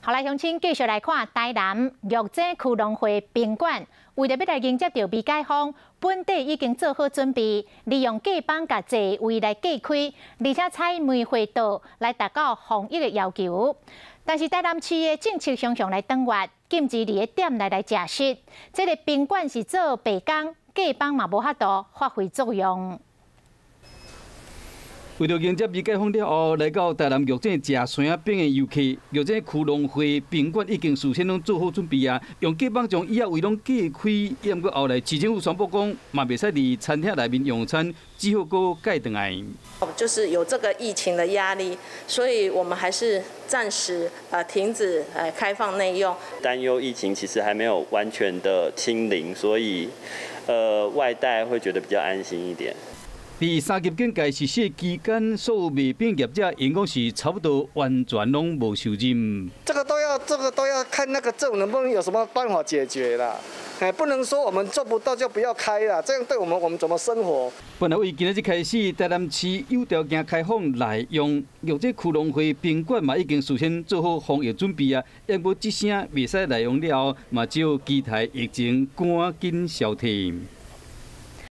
好來，鄉親繼續來看台南玉井區農會賓館，為著欲來迎接著未解封，本底已經做好準備，利用隔板共座位來隔開，而且採梅花桌來達到防疫的要求。但是台南市的政策常常來轉彎，禁止佇咧店內來食食。這個賓館是做白工，隔板嘛無法度發揮作用。為著迎接未解封了後來到台南玉井食星仔餅的遊客，玉井區農會賓館已經事先攏做好準備啊，用隔板將椅仔位攏隔開。毋過後來市政府宣布講，嘛袂使佇餐廳內面用餐，只好閣改轉來。就是有這個疫情的壓力，所以我們還是暫時停止開放內用。擔憂疫情其實還沒有完全的清零，所以外帶會覺得比較安心一點。佇三級警戒實施期間，所有賣餅業者𪜶講是差不多完全攏無收入。這個都要看那個政府能不能有什麼辦法解決啦。哎，不能說我們做不到就不要開啦，這樣對我們我們怎麼生活？本來為今仔日開始，台南市有條件開放內用，玉井區農會賓館嘛已經事先做好防疫準備啊。毋過這聲袂使內用了後，嘛只好期待疫情趕緊消退。